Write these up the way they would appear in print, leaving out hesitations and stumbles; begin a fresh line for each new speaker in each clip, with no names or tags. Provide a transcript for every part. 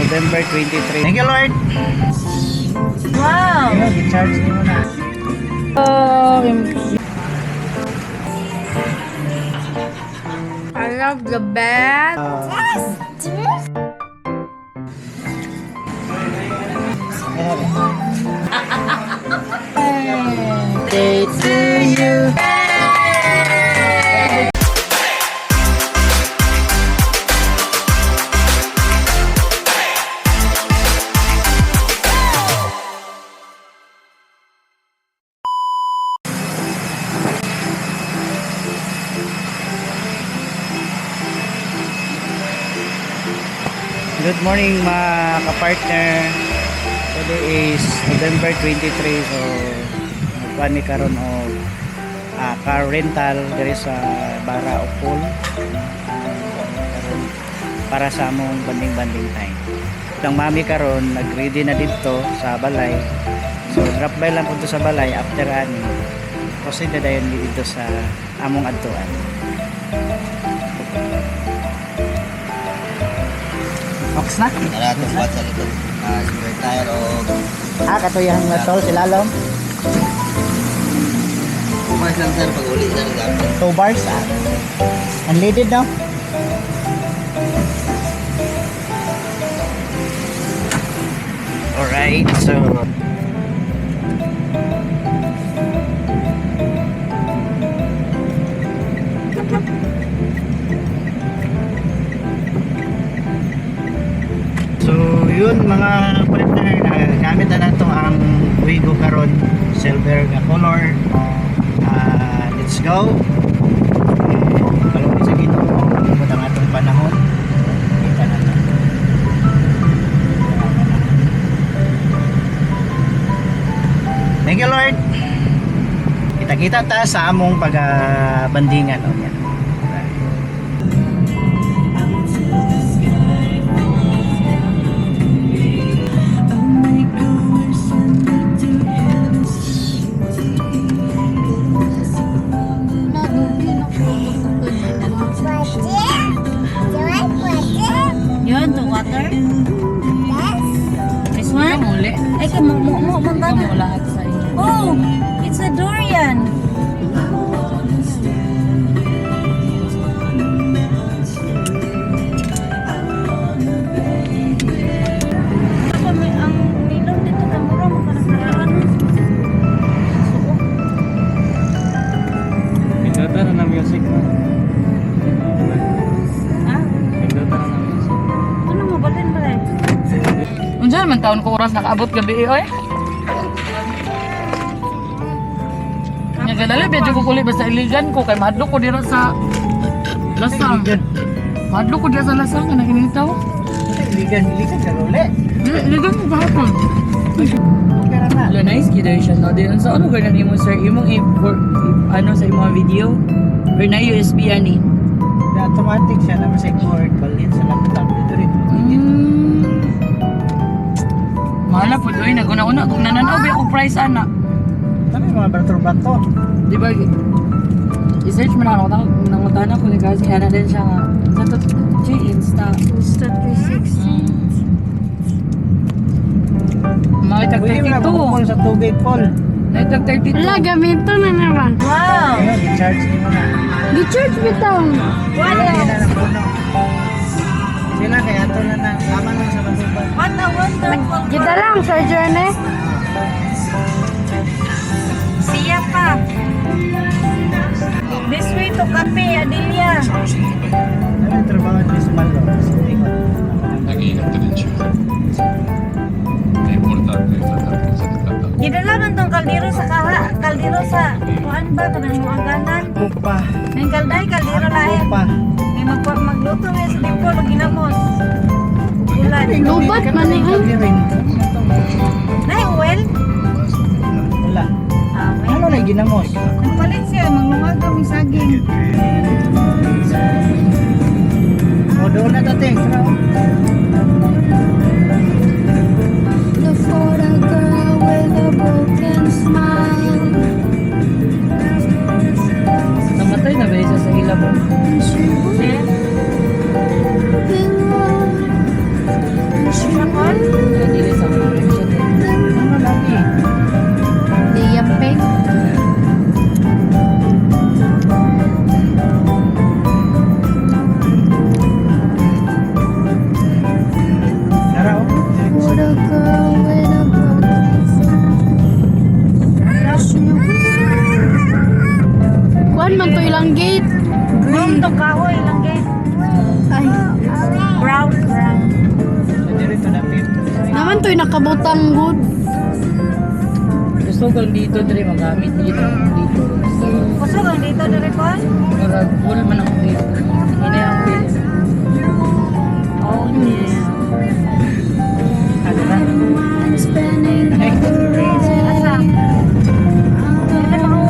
November 23. Thank you, Lord.
Wow!
Ayun, gi-charge ni mo na.
I love the bed.
Day to you. Good morning, mga kapartner. Today is November 23, so nagkuhan mi karon og car rental diri sa Bara Upol. Karon para sa among banding-banding time. Ang mami karon nag-ready na didto sa balay. So drop by lang ko sa balay after ani. Proceed na dayon mi didto sa among adtuan. Ox na?
Tara, itong sa likod. Spare tire o
Katuyahan nga tol, silalom.
2 bars lang, sir, pag uli sir, gamit.
2 bars ah. Unleaded, no? Alright, so yun, mga partner, na gamit na nato ang Wigo karon, silver nga color. Let's go. Kalungkot sa Ginoo, tungod ang atong panahon. Kita na to. Thank you, Lord. Kita-kita ta sa among pagabandingan unya.
Yun, the water. This one? Ay, kay mo mo mo mo lahat sa inyo. Oh, it's a durian. Kami ang nilong dito kay mura mo para sa ano. Suko.
Pindota na ng music mo.
Ha?
Pindota na ng music.
Ano mo balin ba?
Unsa man taon ko oras nakaabot gabi eh, oy. Nga gadali medyo ko kuli basta iligan ko kay mahadlok ko dira sa Lasang. Mahadlok ko dira sa Lasang nga nakinitaw.
Iligan, iligan ka uli.
Iligan ko gahapon.
Okay ra na.
Lo nice gyud siya no. Di unsa ano ganun imo sir imong ano sa imong video or na USB ani.
Na automatic siya na sa cord, balin sa laptop dito rin.
Mahala po oy naguna-una kung nananaw ba ako price ana.
Kami mga bato-bato.
Di ba, i-search mo na ako, nangutana ko ni kasi ana din siya nga, sa to, G, Insta.
Insta 360.
Mga tag
Pwede mo na
32.
bukol sa tubig, Paul.
Ay, tag 32.
Wala, gamito na naman.
Wow!
Ayun, i-charge ni mo na.
Gi-charge bitaw.
What
Hindi na
else?
ng puno. Sila kaya ato na na. Tama lang sa matubag.
What a wonderful
Kita lang, Sir Johnny.
Siya pa. This way to Cafe, Adelia.
Ano yung trabaho ni Sumallo? Sa likod.
Nag-iingat ka din siya. Importante sa trata.
Gidala man tong kaldero sa kaha, kaldero sa kuan ba kanang mga ganan.
Kupa.
Ning kalday kaldero lain.
Kupa.
May magpa magluto ngayon sa dimpo lagi ginamos. Ulan.
Lubat man eh.
Nay oil.
Wala.
Ah, may.
Ano na ginamos?
Nagpalit siya maglungag kami saging.
O doon na tating. Tara, oh.
Look for the girl with a broken smile.
Namatay na ba siya sa ila mo?
And she
Eh,
will be loved. And she nakabutang good.
Gusto ko dito dre magamit dito dito.
Kusog ang dito diri ko.
Murag full man ako dito. Hindi ang bill.
Oh, yeah.
Ano na?
Spending
Asa? Ito na ako.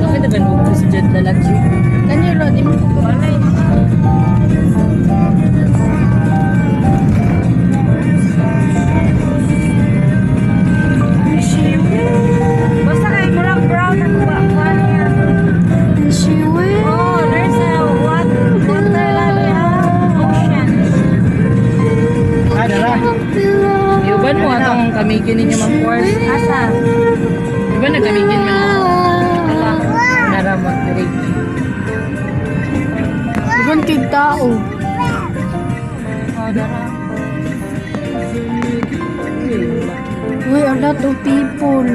Bakit na ganun ko si Jed Lalagyo?
Kanyo ro di mo ko.
Walay. Basta kay murag brown ang kuha kuha niya.
And she will
Oh, there's a water lagi ah. Ocean.
Ah, dara.
belong.
Iuban mo atong kamigin ninyo Ma'am Force.
Asa?
Iba na kamigin man. Nara magdirig.
Ibang kig tao.
Oh, dara.
We are lot of people.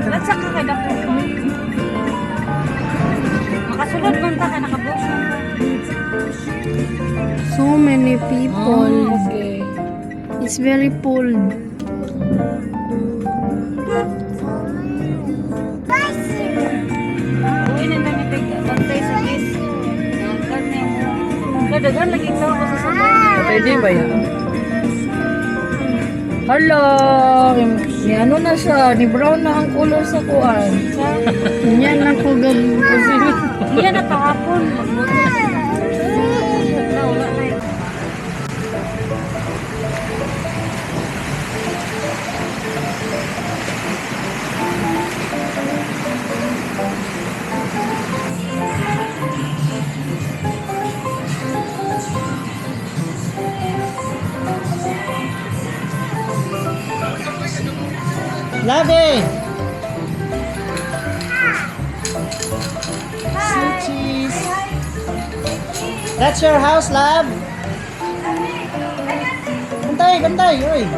Let's ka kay dako. Makasulod man ta kay nakabuok man ta.
So many people.
Oh, okay.
It's very full.
Uy, na nang bantay sa case. Daghan ni. Daghan lagi tao ko sa sabay.
Pwede ba yan? Hala, ni ano na siya, ni brown na ang color sa kuan.
Yan ako galing.
Iya na kahapon magmotor. Na wala na. Eh.
Labi! Say cheese. That's your house, love. Bantay, bantay, oy.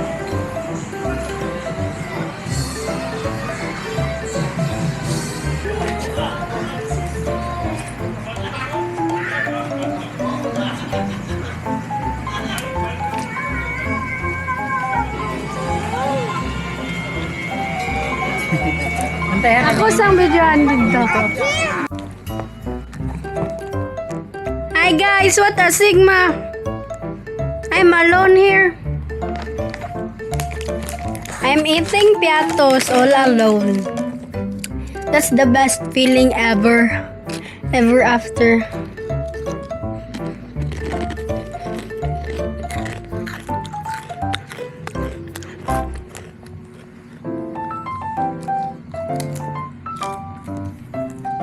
Antayan.
Ako sa videoan dito. Hi guys, what a sigma. I'm alone here. I'm eating piatos all alone. That's the best feeling ever. Ever after.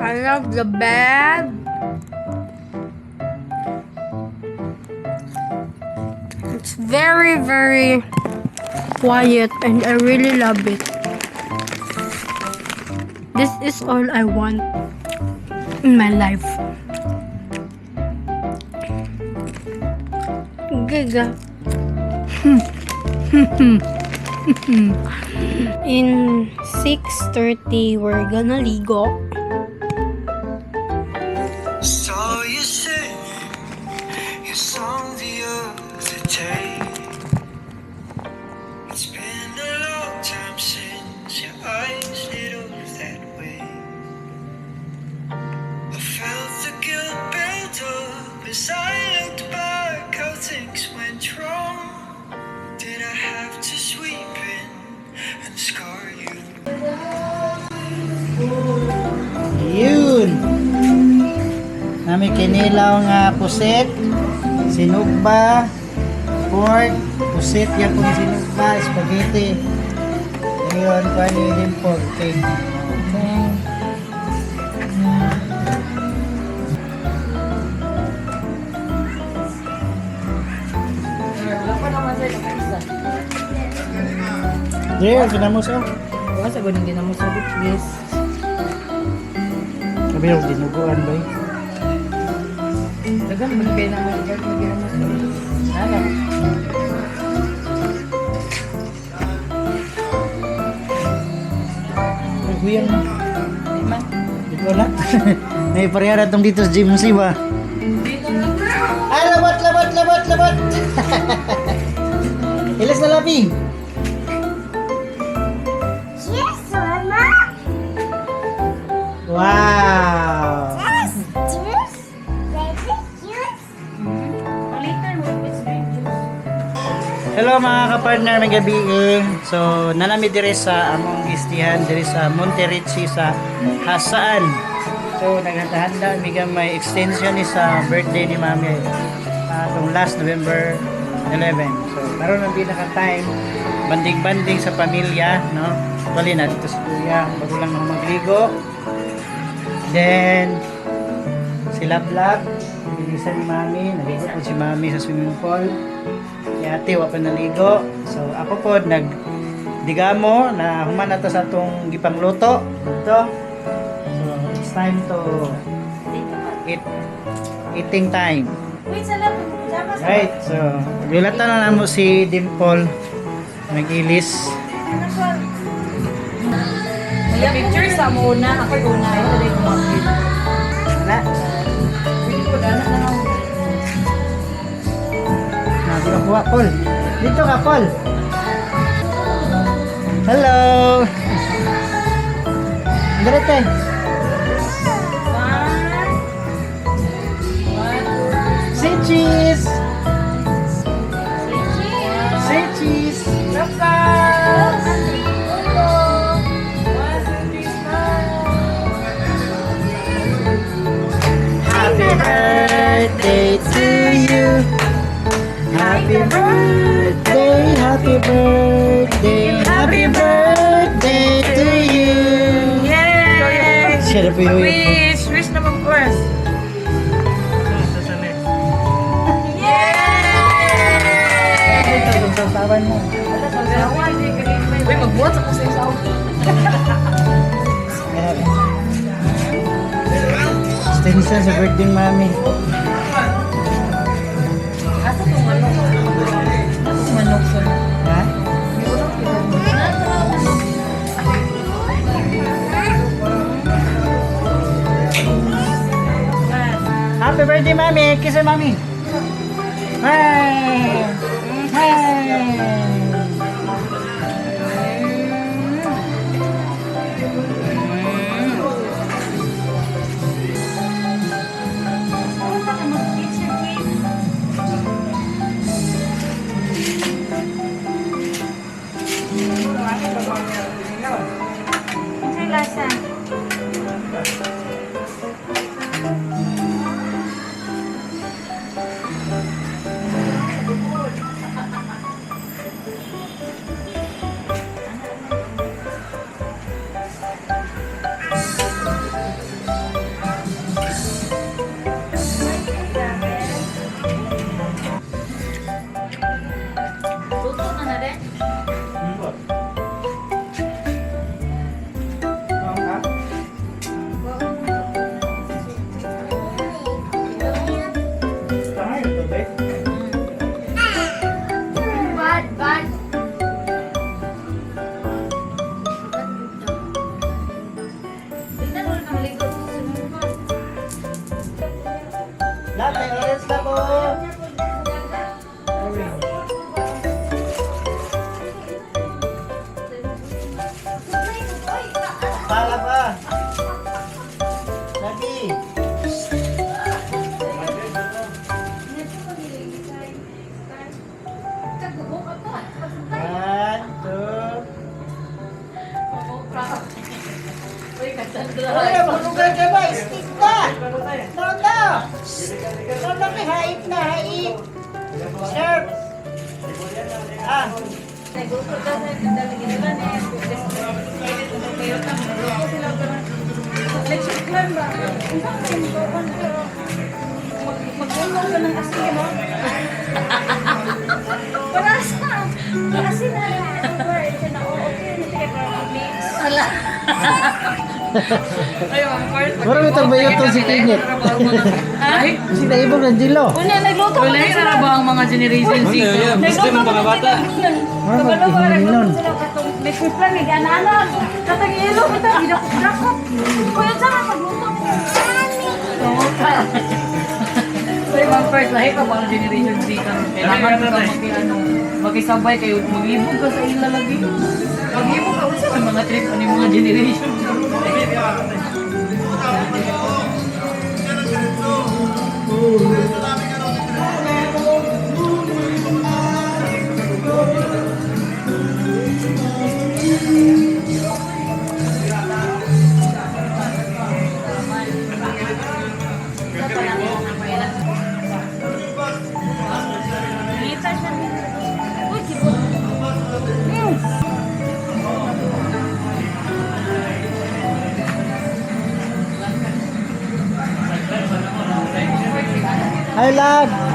I love the bed. It's very, very quiet and I really love it. This is all I want in my life. Giga. In 6:30 we're gonna ligo.
Saw you singing your song the other day. It's been a long time since your eyes lit up that way. I felt the guilt build up as I looked back how things went wrong. Did I have to sweep in and scar you?
Yun. Nami kinilaw nga pusit, sinugba, pork, pusit yan kung sinugba, spaghetti. Ayun, pa ni Dimple cake.
Wala pa naman sa'yo, nakaisa.
There, kinamos oh.
Wala sa gunin din mo sa please.
Sabi yung dinuguan ba eh?
Dagan man kayo na mga ginamos. Nara.
Ay, huyang na.
Di man.
Di ko na. May pareha na itong dito sa GMC ba? Ay, labot, labot, labot, labot! Ilas na labi! Wow!
Juice? Baby, juice? Later, let's drink juice.
Hello mga kapartner, may gabi eh. So, nanami dire sa among gistihan dire sa Montericci sa Hasaan. So, naghanda-handa mi may extension ni sa birthday ni Mami atong last November 11. So, karon ang pinaka time banding-banding sa pamilya, no? Bali na dito si Kuya, bago lang ako magligo. Then si Lablab, bilisan ni Mami, naligo po si Mami sa swimming pool. Si ate, wa pa naligo. So ako po, nag digamo na human na to sa atong gipangluto. Ito. So it's time to eat, eating time.
Wait, sa lab. Pajama sa
Right, so maglulata na namo si Dimple. Nag-ilis.
Sa picture sa muna, ako una. Ito din ko.
Na,
Pwede ko dana na lang.
na, di ka kuha, Paul. Dito ka, Paul. Hello. Direte. Say cheese. Say cheese. Happy birthday to you. Happy birthday, happy birthday, happy birthday to you.
Yay!
Siya na po yung
Wish! Wish naman first.
Ito, sasawan mo.
Uy, magbuhat ako sa isa.
Extension sa birthday mami.
Asa tong manok? Asa tong manok, sir?
Ha? Happy birthday, mami! Kiss her, mami! Hi! Hi!
Unsay lasa?
Luto na na rin.
Bad, bad.
Tignan mo na maligo sa swimming pool.
Lahat may orange na po! Pala pa! Lagi! One, two.
Uy, Cassandra.
Uy, maglugay ka ba? Stick na! No, no! No, no, kay hait na, hait! Sharp! Ah,
Nagluto ka sa ginawa na yung kayo ta magluto sila karon. Leche flan ba? Unsa man yung lutoan pero magluto ka ng asin mo. Para sa asin na lang ito ba? Ito na oh, okay na siya para mix.
Ay, of course.
Mura may tagbayo to si Kenneth.
Ay,
Si Naibog ng Jilo.
Una nagluto
wala
ka
na ba ang mga generation Z?
Nagluto ka mga bata. Kabalo ba nagluto sila katong leche flan ni ana-ana. Katong ilo bitaw gidakop-dakop. Kuya sa pagluto mo.
Uy, ma'am, first, lahi pa ba ang generation Z ka? Kailangan ka ano, makisabay kayo, maglibog ka sa ila lagi. Maglibog ka, unsa may mga trip, ano yung mga generation Z?
Ngita siya. Uy, kibot.
Hi, love.